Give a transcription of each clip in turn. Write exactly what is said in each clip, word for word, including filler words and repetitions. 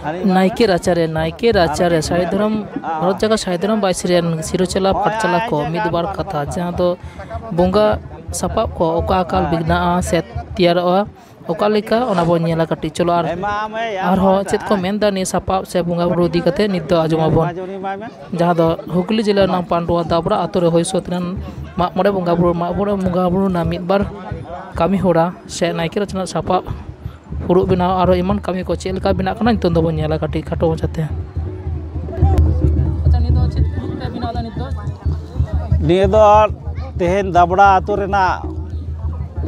ᱱᱟᱭᱠᱮ ᱨᱟᱪᱟᱨᱮ, ᱱᱟᱭᱠᱮ ᱨᱟᱪᱟᱨᱮ ᱥᱟᱹᱦᱤ ᱫᱷᱚᱨᱚᱢ, ᱵᱷᱟᱨᱚᱛ ᱡᱟᱠᱟᱛ ᱥᱟᱹᱦᱤ ᱫᱷᱚᱨᱚᱢ ᱵᱟᱭᱥᱤ ᱨᱮᱱ ᱥᱤᱨᱟᱹ ᱪᱟᱞᱟ ᱯᱟᱴᱪᱟᱞᱟ ᱠᱚ ᱢᱤᱫ ᱵᱟᱨ ᱠᱟᱛᱷᱟ, ᱡᱟᱦᱟᱸ ᱫᱚ ᱵᱚᱸᱜᱟ ᱥᱟᱯᱟᱵ ᱠᱚ ᱚᱠᱟ ᱚᱠᱟ ᱵᱮᱱᱟᱜᱼᱟ ᱥᱮ ᱛᱮᱭᱟᱨᱚᱜᱼᱟ, ᱚᱠᱟ ᱞᱮᱠᱟ, ᱚᱱᱟ ᱵᱚᱱ ᱧᱮᱞᱟ ᱠᱟᱹᱴᱤᱡ᱾ ᱪᱚᱞᱚ, ᱟᱨ ᱟᱨᱦᱚᱸ ᱪᱮᱫ ᱠᱚ ᱢᱮᱱᱫᱟ ᱱᱤᱭᱟᱹ ᱥᱟᱯᱟᱵ ᱥᱮ ᱵᱚᱸᱜᱟ ᱵᱩᱨᱩ ᱤᱫᱤ ᱠᱟᱛᱮ, ᱱᱤᱛ ᱫᱚ ᱟᱸᱡᱚᱢ ᱟᱵᱚᱱ᱾ ᱡᱟᱦᱟᱸ ᱫᱚ ᱦᱩᱜᱽᱞᱤ ᱡᱮᱞᱟ ᱨᱮᱱᱟᱜ ᱯᱟᱱᱰᱩᱣᱟ ᱫᱟᱵᱽᱲᱟ ᱟᱛᱳ ᱨᱮ ᱦᱩᱭ ᱥᱟᱹᱛ ᱮᱱ ᱢᱟᱜ ᱢᱚᱬᱮ ᱵᱚᱸᱜᱟ ᱵᱩᱨᱩ, ᱢᱟᱜ ᱢᱚᱬᱮ ᱵᱚᱸᱜᱟ ᱵᱩᱨᱩ ᱨᱮᱱᱟᱜ ᱢᱤᱫ ᱵᱟᱨ ᱠᱟᱹᱢᱤ ᱦᱚᱨᱟ ᱥᱮ ᱱᱟᱭᱠᱮ ᱨᱟᱪᱟ ᱨᱮᱱᱟᱜ ᱥᱟᱯᱟᱵ ᱯᱷᱩᱲᱩᱜ ᱵᱮᱱᱟᱣ, ᱟᱨᱦᱚᱸ ᱮᱢᱟᱱ ᱠᱟᱹᱢᱤ ᱠᱚ ᱪᱮᱫ ᱞᱮᱠᱟ ᱵᱮᱱᱟᱜ ᱠᱟᱱᱟ, ᱱᱤᱛᱚᱝ ᱫᱚᱵᱚᱱ ᱧᱮᱞᱟ ᱠᱟᱹᱴᱤᱡ ᱠᱷᱟᱴᱚ ᱢᱟᱪᱷᱟᱛᱮ᱾ ᱟᱪᱪᱷᱟ, ᱱᱤᱭᱟᱹ ᱫᱚ ᱪᱮᱫ ᱯᱷᱩᱲᱩᱜ ᱯᱮ ᱵᱮᱱᱟᱣ ᱮᱫᱟ ᱱᱤᱛ ᱫᱚ? ᱱᱤᱭᱟᱹ ᱫᱚ ᱛᱮᱦᱮᱧ ᱫᱟᱵᱽᱲᱟ ᱟᱛᱳ ᱨᱮᱱᱟᱜ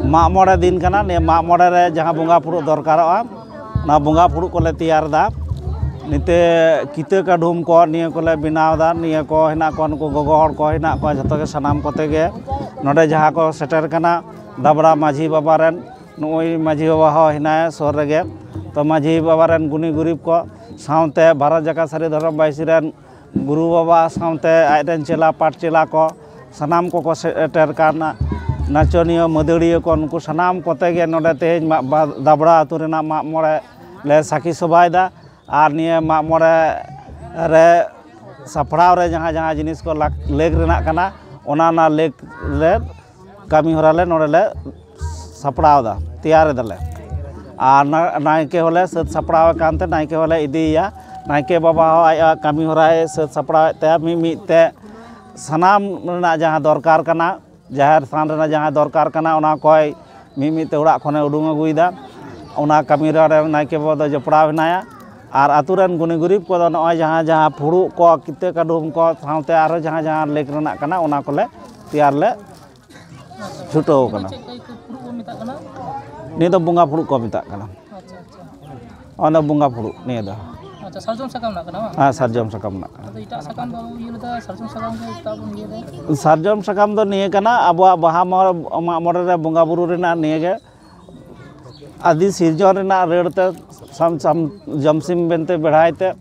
ᱢᱟᱜ ᱢᱚᱬᱮ ᱫᱤᱱ ᱠᱟᱱᱟ᱾ ᱱᱤᱭᱟᱹ ᱢᱟᱜ ᱢᱚᱬᱮ ᱨᱮ ᱡᱟᱦᱟᱸ ᱵᱚᱸᱜᱟ ᱯᱷᱩᱲᱩᱜ ᱫᱚᱨᱠᱟᱨᱚᱜᱼᱟ, ᱚᱱᱟ ᱵᱚᱸᱜᱟ ᱯᱷᱩᱲᱩᱜ ᱠᱚᱞᱮ ᱛᱮᱭᱟᱨ ᱮᱫᱟ᱾ ᱱᱤᱛᱟᱹ ᱠᱤᱛᱟᱹ ᱠᱟᱹᱰᱷᱩᱢ ᱠᱚ ᱱᱤᱭᱟᱹ ᱠᱚᱞᱮ ᱵᱮᱱᱟᱣ ᱮᱫᱟ᱾ ᱱᱤᱭᱟᱹ ᱠᱚ ᱦᱮᱱᱟᱜ ᱠᱚᱣᱟ, ᱱᱩᱠᱩ ᱜᱚᱜᱚ ᱦᱚᱲ ᱠᱚ ᱦᱮᱱᱟᱜ ᱠᱚᱣᱟ, ᱡᱷᱚᱛᱚ ᱜᱮ, ᱥᱟᱱᱟᱢ ᱠᱚᱛᱮ ᱜᱮ ᱱᱚᱰᱮ ᱡᱟᱦᱟᱸ ᱠᱚ ᱥᱮᱴᱮᱨ ᱠᱟᱱᱟ ᱫᱟᱵᱽᱲᱟ ᱢᱟᱹᱡᱷᱤ ᱵᱟᱵᱟ ᱨᱮᱱ, ᱱᱩᱜᱼᱩᱭ ᱢᱟᱹᱡᱷᱤ ᱵᱟᱵᱟ ᱦᱚᱸ ᱦᱮᱱᱟᱭᱟ ᱥᱩᱨ ᱨᱮᱜᱮ᱾ ᱛᱚ ᱢᱟᱹᱡᱷᱤ ᱵᱟᱵᱟ ᱨᱮᱱ ᱜᱩᱱᱤ ᱜᱩᱨᱤᱵ ᱠᱚ ᱥᱟᱶᱛᱮ ᱵᱷᱟᱨᱚᱛ ᱡᱟᱠᱟᱛ ᱥᱟᱹᱨᱤ ᱫᱷᱚᱨᱚᱢ ᱵᱟᱭᱥᱤ ᱨᱮᱱ ᱜᱩᱨᱩ ᱵᱟᱵᱟ ᱥᱟᱶᱛᱮ ᱟᱡ ᱨᱮᱱ ᱪᱮᱞᱟ ᱯᱟᱴ ᱪᱮᱞᱟ ᱠᱚ ᱥᱟᱱᱟᱢ ᱠᱚᱠᱚ ᱥᱮᱴᱮᱨ ᱠᱟᱱᱟ᱾ ᱱᱟᱪᱚᱱᱤᱭᱟᱹ ᱢᱟᱹᱫᱟᱹᱲᱤᱭᱟᱹ ᱠᱚ, ᱱᱩᱠᱩ ᱥᱟᱱᱟᱢ ᱠᱚᱛᱮ ᱜᱮ ᱱᱚᱰᱮ ᱛᱮᱦᱮᱧ ᱢᱟᱜ-, ᱵᱟ-, ᱫᱟᱵᱽᱲᱟ ᱟᱹᱛᱩ ᱨᱮᱱᱟᱜ ᱢᱟᱜ ᱢᱚᱬᱮ ᱞᱮ ᱥᱟᱹᱠᱷᱤ ᱥᱚᱵᱷᱟᱭᱮᱫᱟ᱾ ᱟᱨ ᱱᱤᱭᱟᱹ ᱢᱟᱜ ᱢᱚᱬᱮ ᱨᱮ ᱥᱟᱯᱲᱟᱣ ᱨᱮ ᱡᱟᱦᱟᱸ ᱡᱟᱦᱟᱸ ᱡᱤᱱᱤᱥ ᱠᱚ ᱞᱟᱠ-, ᱞᱮᱠ ᱨᱮᱱᱟᱜ ᱠᱟᱱᱟ, ᱚᱱᱟ ᱚᱱᱟ ᱞᱮᱠ ᱞᱮ ᱠᱟᱹᱢᱤ ᱦᱚᱨᱟ ᱞᱮ ᱱᱚᱰᱮ ᱞᱮ ᱥᱟᱯᱲᱟᱣ ᱮᱫᱟ, ᱛᱮᱭᱟᱨ ᱮᱫᱟᱞᱮ᱾ ᱟᱨ ᱱᱟ-, ᱱᱟᱭᱠᱮ ᱦᱚᱸᱞᱮ ᱥᱟᱹᱛ ᱥᱟᱯᱲᱟᱣ ᱟᱠᱟᱱ ᱛᱮ ᱱᱟᱭᱠᱮ ᱦᱚᱸᱞᱮ ᱤᱫᱤᱭᱮᱭᱟ᱾ ᱱᱟᱭᱠᱮ ᱵᱟᱵᱟ ᱦᱚᱸ ᱟᱡᱟᱜ ᱠᱟᱹᱢᱤ ᱦᱚᱨᱟᱭ ᱥᱟᱹᱛ ᱥᱟᱯᱲᱟᱣᱮᱫ ᱛᱟᱭᱟ᱾ ᱢᱤᱫ ᱢᱤᱫ ᱛᱮ ᱥᱟᱱᱟᱢ ᱨᱮᱱᱟᱜ ᱡᱟᱦᱟᱸ ᱫᱚᱨᱠᱟᱨ ᱠᱟᱱᱟ, ᱡᱟᱦᱮᱨ ᱛᱷᱟᱱ ᱨᱮᱱᱟᱜ ᱡᱟᱦᱟᱸ ᱫᱚᱨᱠᱟᱨ ᱠᱟᱱᱟ, ᱚᱱᱟ ᱠᱚᱭ ᱢᱤᱫ ᱢᱤᱫ ᱛᱮ ᱚᱲᱟᱜ ᱠᱷᱚᱱᱮ ᱩᱰᱩᱝ ᱟᱹᱜᱩᱭᱮᱫᱟ᱾ ᱚᱱᱟ ᱠᱟᱹᱢᱤ ᱨᱮ ᱱᱟᱭᱠᱮ ᱵᱟᱵᱟ ᱫᱚ ᱡᱚᱯᱲᱟᱣ ᱦᱮᱱᱟᱭᱟ᱾ ᱟᱨ ᱟᱛᱳ ᱨᱮᱱ ᱜᱩᱱᱤ ᱜᱩᱨᱤᱵ ᱠᱚᱫᱚ ᱱᱚᱜᱼᱚᱭ ᱡᱟᱦᱟᱸ ᱡᱟᱦᱟᱸ ᱯᱷᱩᱲᱩᱜ ᱠᱚ, ᱠᱤᱛᱟᱹ ᱠᱟᱹᱰᱩᱢ ᱠᱚ ᱥᱟᱶᱛᱮ ᱟᱨᱦᱚᱸ ᱡᱟᱦᱟᱸ ᱡᱟᱦᱟᱸ ᱞᱮᱠ ᱨᱮᱱᱟᱜ ᱠᱟᱱᱟ, ᱚᱱᱟ ᱠᱚᱞᱮ ᱛᱮᱭᱟᱨ ᱞᱮ ᱪᱷᱩᱴᱟᱹᱣ ᱠᱟᱱᱟ᱾ ᱪᱮᱫ ᱞᱮᱠᱟ ᱯᱷᱩᱲᱩᱜ ᱵᱚ ᱢᱮᱛᱟᱜ ᱠᱟᱱᱟ? ᱱᱤᱭᱟᱹ ᱫᱚ ᱵᱚᱸᱜᱟ ᱯᱷᱩᱲᱩᱜ ᱠᱚ ᱢᱮᱛᱟᱜ ᱠᱟᱱᱟ᱾ ᱟᱪᱪᱷᱟ, ᱟᱪᱪᱷᱟ᱾ ᱚᱱᱟ ᱵᱚᱸᱜᱟ ᱯᱷᱩᱲᱩᱜ ᱱᱤᱭᱟᱹ ᱫᱚ᱾ ᱟᱪᱪᱷᱟ, ᱥᱟᱨᱡᱚᱢ ᱥᱟᱠᱟᱢ ᱨᱮᱱᱟᱜ ᱠᱟᱱᱟ ᱵᱟᱝ? ᱦᱮᱸ, ᱥᱟᱨᱡᱚᱢ ᱥᱟᱠᱟᱢ ᱨᱮᱱᱟᱜ ᱠᱟᱱᱟ᱾ ᱟᱫᱚ ᱮᱴᱟᱜ ᱥᱟᱠᱟᱢ ᱫᱚ ᱤᱭᱟᱹ ᱞᱮᱫᱟ, ᱥᱟᱨᱡᱚᱢ ᱥᱟᱠᱟᱢ ᱜᱮ ᱮᱴᱟᱜ ᱵᱚᱱ ᱤᱭᱟᱹᱭ ᱫᱟ᱾ ᱥᱟᱨᱡᱚᱢ ᱥᱟᱠᱟᱢ ᱫᱚ ᱱᱤᱭᱟᱹ ᱠᱟᱱᱟ, ᱟᱵᱚᱣᱟᱜ ᱵᱟᱦᱟ ᱢᱟ-, ᱢᱟᱜ ᱢᱚᱬᱮ ᱨᱮ ᱵᱚᱸᱜᱟ ᱵᱩᱨᱩ ᱨᱮᱱᱟᱜ ᱱᱤᱭᱟᱹ ᱜᱮ ᱟᱹᱫᱤ ᱥᱤᱨᱡᱚᱱ ᱨᱮᱱᱟᱜ ᱨᱟᱹᱲ ᱛᱮ ᱥᱟᱢ-, ᱥᱟᱢ-, ᱡᱚᱢᱥᱤᱢ ᱵᱤᱱᱛᱤ ᱵᱮᱲᱦᱟᱭ ᱛᱮ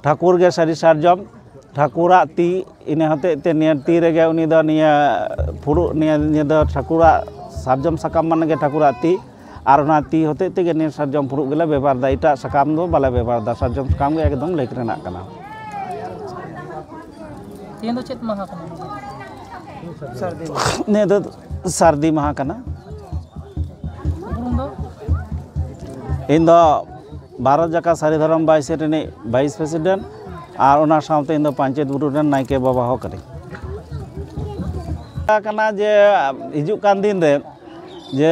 ᱴᱷᱟᱹᱠᱩᱨ ᱜᱮ ᱥᱟᱹᱨᱤ ᱥᱟᱨᱡᱚᱢ, ᱴᱷᱟᱹᱠᱩᱨᱟᱜ ᱛᱤ, ᱤᱱᱟᱹ ᱦᱚᱛᱮᱡ ᱛᱮ ᱱᱤᱭᱟᱹ ᱛᱤ ᱨᱮᱜᱮ ᱩᱱᱤ ᱫᱚ ᱱᱤᱭᱟᱹ ᱯᱷᱩᱲᱩᱜ, ᱱᱤᱭᱟᱹ, ᱱᱤᱭᱟᱹ ᱫᱚ ᱴᱷᱟᱹᱠᱩᱨᱟᱜ, ᱥᱟᱨᱡᱚᱢ ᱥᱟᱠᱟᱢ ᱢᱟᱱᱮ ᱜᱮ ᱴᱷᱟᱹᱠᱩᱨᱟᱜ ᱛᱤ᱾ ᱟᱨ ᱚᱱᱟ ᱛᱤ ᱦᱚᱛᱮᱡ ᱛᱮᱜᱮ ᱱᱤᱭᱟᱹ ᱥᱟᱨᱡᱚᱢ ᱯᱷᱩᱲᱩᱜ ᱜᱮᱞᱮ ᱵᱮᱵᱚᱦᱟᱨᱫᱟ, ᱮᱴᱟᱜ ᱥᱟᱠᱟᱢ ᱫᱚ ᱵᱟᱞᱮ ᱵᱮᱵᱚᱦᱟᱨᱫᱟ, ᱥᱟᱨᱡᱚᱢ ᱥᱟᱠᱟᱢ ᱜᱮ ᱮᱠᱫᱚᱢ ᱞᱮᱠ ᱨᱮᱱᱟᱜ ᱠᱟᱱᱟ᱾ ᱛᱮᱦᱮᱧ ᱫᱚ ᱪᱮᱫ ᱢᱟᱦᱟ ᱠᱟᱱᱟ? ᱱᱤᱭᱟᱹ ᱫᱚ ᱥᱟᱹᱨᱫᱤ ᱢᱟᱦᱟ ᱠᱟᱱᱟ᱾ ᱩᱯᱨᱩᱢ ᱫᱚ? ᱤᱧ ᱫᱚ ᱵᱷᱟᱨᱚᱛ ᱡᱟᱠᱟᱛ ᱥᱟᱹᱨᱤ ᱫᱷᱚᱨᱚᱢ ᱵᱟᱭᱥᱤ ᱨᱤᱱᱤᱡ ᱵᱷᱟᱭᱤᱥ ᱯᱨᱮᱥᱤᱰᱮᱱᱴ, ᱟᱨ ᱚᱱᱟ ᱥᱟᱶᱛᱮ ᱤᱧ ᱫᱚ ᱯᱟᱧᱪᱮᱛ ᱵᱩᱨᱩ ᱨᱮᱱ ᱱᱟᱭᱠᱮ ᱵᱟᱵᱟ ᱦᱚᱸ ᱠᱟᱹᱱᱟᱹᱧ᱾ ᱠᱟᱱᱟ ᱡᱮ ᱦᱤᱡᱩᱜ ᱠᱟᱱ ᱫᱤᱱ ᱨᱮ ᱡᱮ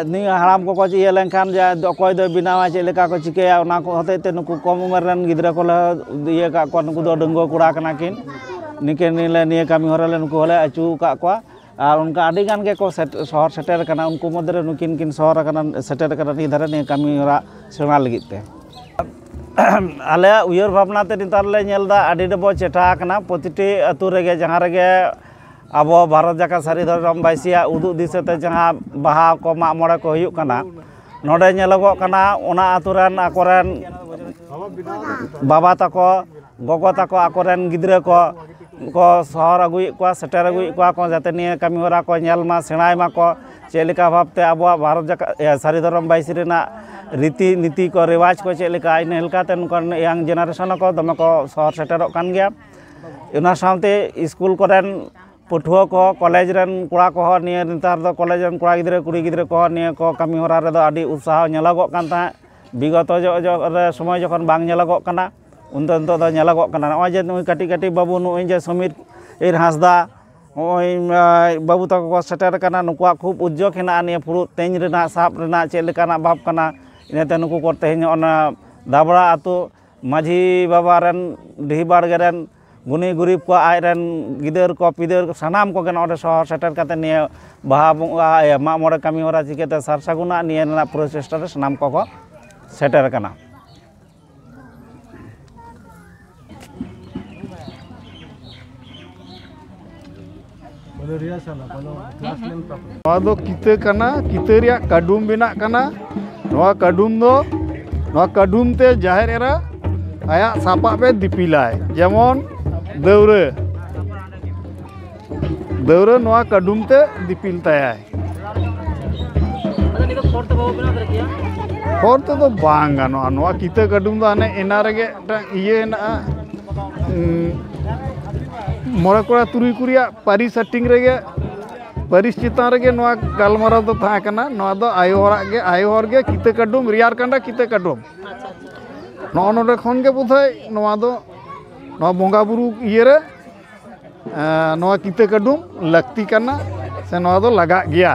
ᱱᱤᱭᱟᱹ ᱦᱟᱲᱟᱢ ᱠᱚᱠᱚ ᱤᱭᱟᱹ ᱞᱮᱱᱠᱷᱟᱱ ᱡᱮ ᱚᱠᱚᱭ ᱫᱚᱭ ᱵᱮᱱᱟᱣᱟ, ᱪᱮᱫ ᱞᱮᱠᱟ ᱠᱚ ᱪᱤᱠᱟᱹᱭᱟ, ᱚᱱᱟ ᱠᱚ ᱦᱚᱛᱮᱡ ᱛᱮ ᱱᱩᱠᱩ ᱠᱚᱢ ᱩᱢᱮᱨ ᱨᱮᱱ ᱜᱤᱫᱽᱨᱟᱹ ᱠᱚᱞᱮ ᱤᱭᱟᱹ ᱠᱟᱜ ᱠᱚᱣᱟ᱾ ᱱᱩᱠᱩ ᱫᱚ ᱰᱟᱺᱜᱩᱣᱟᱹ ᱠᱚᱲᱟ ᱠᱟᱱᱟ ᱠᱤᱱ, ᱱᱤᱠᱤᱱ ᱱᱤᱭᱟᱹ ᱠᱟᱹᱢᱤ ᱦᱚᱨᱟ ᱞᱮ ᱱᱩᱠᱩ ᱦᱚᱸᱞᱮ ᱟᱹᱪᱩ ᱟᱠᱟᱫ ᱠᱚᱣᱟ᱾ ᱟᱨ ᱚᱱᱠᱟ ᱟᱹᱰᱤ ᱜᱟᱱ ᱜᱮᱠᱚ ᱥᱮᱴ-, ᱥᱚᱦᱚᱨ ᱥᱮᱴᱮᱨ ᱟᱠᱟᱱᱟ᱾ ᱩᱱᱠᱩ ᱢᱚᱫᱽᱫᱷᱮ ᱨᱮ ᱱᱩᱠᱤᱱ ᱠᱤᱱ ᱥᱚᱦᱚᱨ ᱟᱠᱟᱱᱟ, ᱥᱮᱴᱮᱨ ᱟᱠᱟᱱᱟ ᱱᱤᱭᱟᱹ ᱫᱷᱟᱨᱮ ᱱᱤᱭᱟᱹ ᱠᱟᱹᱢᱤ ᱦᱚᱨᱟ ᱥᱮᱬᱟ ᱞᱟᱹᱜᱤᱫ ᱛᱮ᱾ ᱟᱞᱮᱭᱟᱜ ᱩᱭᱦᱟᱹᱨ ᱵᱷᱟᱵᱽᱱᱟ ᱛᱮ ᱱᱮᱛᱟᱨ ᱞᱮ ᱧᱮᱞ ᱮᱫᱟ, ᱟᱹᱰᱤ ᱰᱚᱵᱚ ᱪᱮᱴᱷᱟ ᱟᱠᱟᱱᱟ᱾ ᱯᱨᱚᱛᱤᱴᱤ ᱟᱹᱛᱩ ᱨᱮᱜᱮ, ᱡᱟᱦᱟᱸ ᱨᱮᱜᱮ ᱟᱵᱚ ᱵᱷᱟᱨᱚᱛ ᱡᱟᱠᱟᱛ ᱥᱟᱹᱨᱤ ᱫᱷᱚᱨᱚᱢ ᱵᱟᱭᱥᱤᱭᱟᱜ ᱩᱫᱩᱜ ᱫᱤᱥᱟᱹ ᱛᱮ ᱡᱟᱦᱟᱸ ᱵᱟᱦᱟ ᱠᱚ, ᱢᱟᱜ ᱢᱚᱬᱮ ᱠᱚ ᱦᱩᱭᱩᱜ ᱠᱟᱱᱟ, ᱱᱚᱰᱮ ᱧᱮᱞᱚᱜᱚᱜ ᱠᱟᱱᱟ ᱚᱱᱟ ᱟᱹᱛᱩ ᱨᱮᱱ ᱟᱠᱚᱨᱮᱱ ᱵᱟᱵᱟ ᱛᱟᱠᱚ, ᱜᱚᱜᱚ ᱛᱟᱠᱚ ᱟᱠᱚᱨᱮᱱ ᱜᱤᱫᱽᱨᱟᱹ ᱠᱚ ᱠᱚ ᱥᱚᱦᱚᱨ ᱟᱹᱜᱩᱭᱮᱫ ᱠᱚᱣᱟ, ᱥᱮᱴᱮᱨ ᱟᱹᱜᱩᱭᱮᱫ ᱠᱚᱣᱟ ᱠᱚ, ᱡᱟᱛᱮ ᱱᱤᱭᱟᱹ ᱠᱟᱹᱢᱤ ᱦᱚᱨᱟ ᱠᱚ ᱧᱮᱞ ᱢᱟ, ᱥᱮᱬᱟᱭ ᱢᱟᱠᱚ, ᱪᱮᱫ ᱞᱮᱠᱟ ᱵᱷᱟᱵᱽᱛᱮ ᱟᱵᱚᱣᱟᱜ ᱵᱷᱟᱨᱚᱛ ᱡᱟᱠᱟᱛ, ᱤᱭᱟᱹ, ᱥᱟᱹᱨᱤ ᱫᱷᱚᱨᱚᱢ ᱵᱟᱭᱥᱤ ᱨᱮᱱᱟᱜ ᱨᱤᱛᱤ ᱱᱤᱛᱤ ᱠᱚ, ᱨᱮᱣᱟᱡᱽ ᱠᱚ ᱪᱮᱫ ᱞᱮᱠᱟ, ᱤᱱᱟᱹ ᱞᱮᱠᱟᱛᱮ ᱱᱚᱝᱠᱟᱱ ᱭᱟᱝ ᱡᱮᱱᱟᱨᱮᱥᱚᱱ ᱦᱚᱸᱠᱚ ᱫᱚᱢᱮ ᱠᱚ ᱥᱚᱦᱚᱨ ᱥᱮᱴᱮᱨᱚᱜ ᱠᱟᱱ ᱜᱮᱭᱟ᱾ ᱚᱱᱟ ᱥᱟᱶᱛᱮ ᱥᱠᱩᱞ ᱠᱚᱨᱮᱱ ᱯᱟᱹᱴᱷᱩᱣᱟᱹ ᱠᱚ, ᱠᱚᱞᱮᱡᱽ ᱨᱮᱱ ᱠᱚᱲᱟ ᱠᱚᱦᱚᱸ, ᱱᱤᱭᱟᱹ ᱱᱮᱛᱟᱨ ᱫᱚ ᱠᱚᱞᱮᱡᱽ ᱨᱮᱱ ᱠᱚᱲᱟ ᱜᱤᱫᱽᱨᱟᱹ, ᱠᱩᱲᱤ ᱜᱤᱫᱽᱨᱟᱹ ᱠᱚᱦᱚᱸ ᱱᱤᱭᱟᱹ ᱠᱚ ᱠᱟᱹᱢᱤ ᱦᱚᱨᱟ ᱨᱮᱫᱚ ᱟᱹᱰᱤ ᱩᱛᱥᱟᱦᱚ ᱧᱮᱞᱚᱜᱚᱜ ᱠᱟᱱ ᱛᱟᱦᱮᱸᱫ᱾ ᱵᱤᱜᱚᱛᱚ ᱡᱚ-, ᱡᱚ-, ᱨᱮ ᱥᱚᱢᱚᱭ ᱡᱚᱠᱷᱚᱱ ᱵᱟᱝ ᱧᱮᱞᱚᱜᱚᱜ ᱠᱟᱱᱟ, ᱩᱱ ᱫᱚ ᱱᱤᱛᱚᱜ ᱫᱚ ᱧᱮᱞᱚᱜᱚᱜ ᱠᱟᱱᱟ᱾ ᱱᱚᱜᱼᱚᱭ ᱡᱮ ᱱᱩᱭ ᱠᱟᱹᱴᱤᱡ ᱠᱟᱹᱴᱤᱡ ᱵᱟᱹᱵᱩ, ᱱᱩᱜᱼᱩᱭ ᱡᱮ ᱥᱚᱢᱤᱨ ᱤᱨ ᱦᱟᱸᱥᱫᱟ, ᱱᱚᱜᱼᱚᱭ, ᱟᱭ, ᱵᱟᱹᱵᱩ ᱛᱟᱠᱚ ᱠᱚ ᱥᱮᱴᱮᱨ ᱟᱠᱟᱱᱟ, ᱱᱩᱠᱩᱣᱟᱜ ᱠᱷᱩᱵ ᱩᱫᱽᱡᱳᱜᱽ ᱦᱮᱱᱟᱜᱼᱟ ᱱᱤᱭᱟᱹ ᱯᱷᱩᱲᱩᱜ ᱛᱮᱧ ᱨᱮᱱᱟᱜ, ᱥᱟᱵ ᱨᱮᱱᱟᱜ ᱪᱮᱫ ᱞᱮᱠᱟᱱᱟᱜ ᱵᱷᱟᱵᱽ ᱠᱟᱱᱟ᱾ ᱤᱱᱟᱹᱛᱮ ᱱᱩᱠᱩ ᱠᱚ ᱛᱮᱦᱮᱧ ᱚᱱᱟ ᱫᱟᱵᱲᱟ ᱟᱹᱛᱩ ᱢᱟᱹᱡᱷᱤ ᱵᱟᱵᱟ ᱨᱮᱱ, ᱰᱤᱦᱤ ᱵᱟᱲᱜᱮ ᱨᱮᱱ ᱜᱩᱱᱤ ᱜᱩᱨᱤᱵ ᱠᱚ, ᱟᱡ ᱨᱮᱱ ᱜᱤᱫᱟᱹᱨ ᱠᱚ, ᱯᱤᱫᱟᱹᱨ ᱠᱚ, ᱥᱟᱱᱟᱢ ᱠᱚᱜᱮ ᱱᱚᱰᱮ ᱥᱚᱦᱚᱨ ᱥᱮᱴᱮᱨ ᱠᱟᱛᱮ ᱱᱤᱭᱟᱹ ᱵᱟᱦᱟ ᱵᱚᱸᱜᱟ, ᱤᱭᱟᱹ, ᱢᱟᱜ ᱢᱚᱬᱮ ᱠᱟᱹᱢᱤ ᱦᱚᱨᱟ ᱪᱤᱠᱟᱹᱛᱮ ᱥᱟᱨ ᱥᱟᱹᱜᱩᱱᱟ, ᱱᱤᱭᱟᱹ ᱨᱮᱱᱟᱜ ᱯᱨᱚᱪᱮᱥᱴᱟ ᱨᱮ ᱥᱟᱱᱟᱢ ᱠᱚᱠᱚ ᱥᱮᱴᱮᱨ ᱟᱠᱟᱱᱟ᱾ ᱱᱚᱣᱟ ᱫᱚ ᱠᱤᱛᱟᱹ ᱠᱟᱱᱟ, ᱠᱤᱛᱟᱹ ᱨᱮᱭᱟᱜ ᱠᱟᱹᱰᱩᱢ ᱵᱮᱱᱟᱜ ᱠᱟᱱᱟ᱾ ᱱᱚᱣᱟ ᱠᱟᱹᱰᱩᱢ ᱫᱚ, ᱱᱚᱣᱟ ᱠᱟᱹᱰᱩᱢ ᱛᱮ ᱡᱟᱦᱮᱨ ᱮᱨᱟ ᱟᱭᱟᱜ ᱥᱟᱯᱟᱵ ᱮ ᱫᱤᱯᱤᱞᱟᱭ, ᱡᱮᱢᱚᱱ ᱫᱟᱹᱣᱨᱟᱹ, ᱫᱟᱹᱣᱨᱟᱹ ᱱᱚᱣᱟ ᱠᱟᱹᱰᱩᱢ ᱛᱮ ᱫᱤᱯᱤᱞ ᱛᱟᱭᱟᱭ᱾ ᱦᱚᱲ ᱛᱮ ᱵᱟᱵᱚ ᱵᱮᱱᱟᱣ ᱫᱟᱲᱮ ᱠᱮᱭᱟ? ᱦᱚᱲ ᱛᱮᱫᱚ ᱵᱟᱝ ᱜᱟᱱᱚᱜᱼᱟ᱾ ᱱᱚᱣᱟ ᱠᱤᱛᱟᱹ ᱠᱟᱹᱰᱩᱢ ᱫᱚ ᱦᱟᱱᱮ ᱮᱱᱟ ᱨᱮᱜᱮ ᱢᱤᱫᱴᱟᱝ ᱤᱭᱟᱹ ᱦᱮᱱᱟᱜᱼᱟ, ᱩᱸ, ᱢᱚᱬᱮ ᱠᱚᱲᱟ ᱛᱩᱨᱩᱭ ᱠᱩᱲᱤᱭᱟᱜ ᱯᱟᱹᱨᱤᱥ ᱦᱟᱹᱴᱤᱧ ᱨᱮᱜᱮ, ᱯᱟᱹᱨᱤᱥ ᱪᱮᱛᱟᱱ ᱨᱮᱜᱮ ᱱᱚᱣᱟ ᱜᱟᱞᱢᱟᱨᱟᱣ ᱫᱚ ᱛᱟᱦᱮᱸ ᱠᱟᱱᱟ᱾ ᱱᱚᱣᱟ ᱫᱚ ᱟᱭᱳ ᱦᱚᱲᱟᱜ ᱜᱮ, ᱟᱭᱳ ᱦᱚᱲ ᱜᱮ ᱠᱤᱛᱟᱹ ᱠᱟᱹᱰᱩᱢ, ᱨᱮᱭᱟᱲ ᱠᱟᱸᱰᱟ ᱠᱤᱛᱟᱹ ᱠᱟᱹᱰᱩᱢ᱾ ᱟᱪᱪᱷᱟ, ᱟᱪᱪᱷᱟ᱾ ᱱᱚᱜᱼᱚ ᱱᱚᱰᱮ ᱠᱷᱚᱱ ᱜᱮ ᱵᱳᱫᱷᱚᱭ ᱱᱚᱣᱟ ᱫᱚ, ᱱᱚᱣᱟ ᱵᱚᱸᱜᱟ ᱵᱩᱨᱩ ᱤᱭᱟᱹᱨᱮ, ᱮᱸ, ᱱᱚᱣᱟ ᱠᱤᱛᱟᱹ ᱠᱟᱹᱰᱩᱢ ᱞᱟᱹᱠᱛᱤ ᱠᱟᱱᱟ, ᱥᱮ ᱱᱚᱣᱟ ᱫᱚ ᱞᱟᱜᱟᱜ ᱜᱮᱭᱟ᱾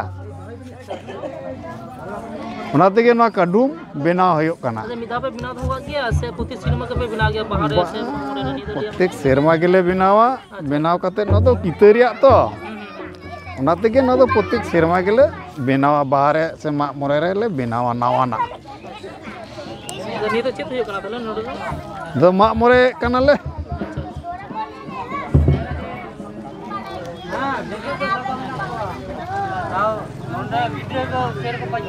ᱚᱱᱟ ᱛᱮᱜᱮ ᱱᱚᱣᱟ ᱠᱟᱹᱰᱩᱢ ᱵᱮᱱᱟᱣ ᱦᱩᱭᱩᱜ ᱠᱟᱱᱟ᱾ ᱟᱪᱪᱷᱟ, ᱢᱤᱫ ᱫᱷᱟᱣ ᱯᱮ ᱵᱮᱱᱟᱣ ᱫᱚᱦᱚ ᱠᱟᱜ ᱜᱮᱭᱟ ᱥᱮ ᱯᱨᱚᱛᱤ ᱥᱮᱨᱢᱟ ᱜᱮᱯᱮ ᱵᱮᱱᱟᱣ ᱜᱮᱭᱟ, ᱵᱟᱦᱟ ᱨᱮ ᱵᱟ-, ᱥᱮ ᱢᱟᱜ ᱢᱚᱬᱮ ᱨᱮ, ᱱᱤᱭᱟᱹ ᱫᱚ ᱨᱮᱭᱟᱲ? ᱯᱨᱚᱛᱮᱠ ᱥᱮᱨᱢᱟ ᱜᱮᱞᱮ ᱵᱮᱱᱟᱣᱟ᱾ ᱟᱪᱪᱷᱟ᱾ ᱵᱮᱱᱟᱣ ᱠᱟᱛᱮ ᱱᱚᱣᱟ ᱫᱚ ᱠᱤᱛᱟᱹ ᱨᱮᱭᱟᱜ ᱛᱚ, ᱦᱩᱸ, ᱦᱩᱸ, ᱦᱩᱸ᱾ ᱚᱱᱟ ᱛᱮᱜᱮ ᱱᱚᱣᱟ ᱫᱚ ᱯᱨᱚᱛᱮᱠ ᱥᱮᱨᱢᱟ ᱜᱮᱞᱮ ᱵᱮᱱᱟᱣᱟ, ᱵᱟᱦᱟ ᱨᱮ ᱥᱮ ᱢᱟᱜ ᱢᱚᱬᱮ ᱨᱮᱞᱮ ᱵᱮᱱᱟᱣᱟ ᱱᱟᱣᱟᱱᱟᱜ᱾ ᱟᱫᱚ ᱱᱤᱭᱟᱹ ᱫᱚ ᱪᱮᱫ ᱦᱩᱭᱩᱜ ᱠᱟᱱᱟ ᱛᱟᱦᱞᱮ ᱱᱚᱰᱮ ᱫᱚ? ᱫᱚ ᱢᱟᱜ ᱢᱚᱬᱮ ᱠᱟᱱᱟᱞᱮ᱾ ᱟᱪᱪᱷᱟ, ᱟᱪᱪᱷᱟ᱾ ᱱᱚᱰᱮ ᱵᱷᱤᱰᱤᱭᱳ ᱫᱚ ᱥᱮᱨᱚᱠᱚᱢ ᱵᱟᱹᱧ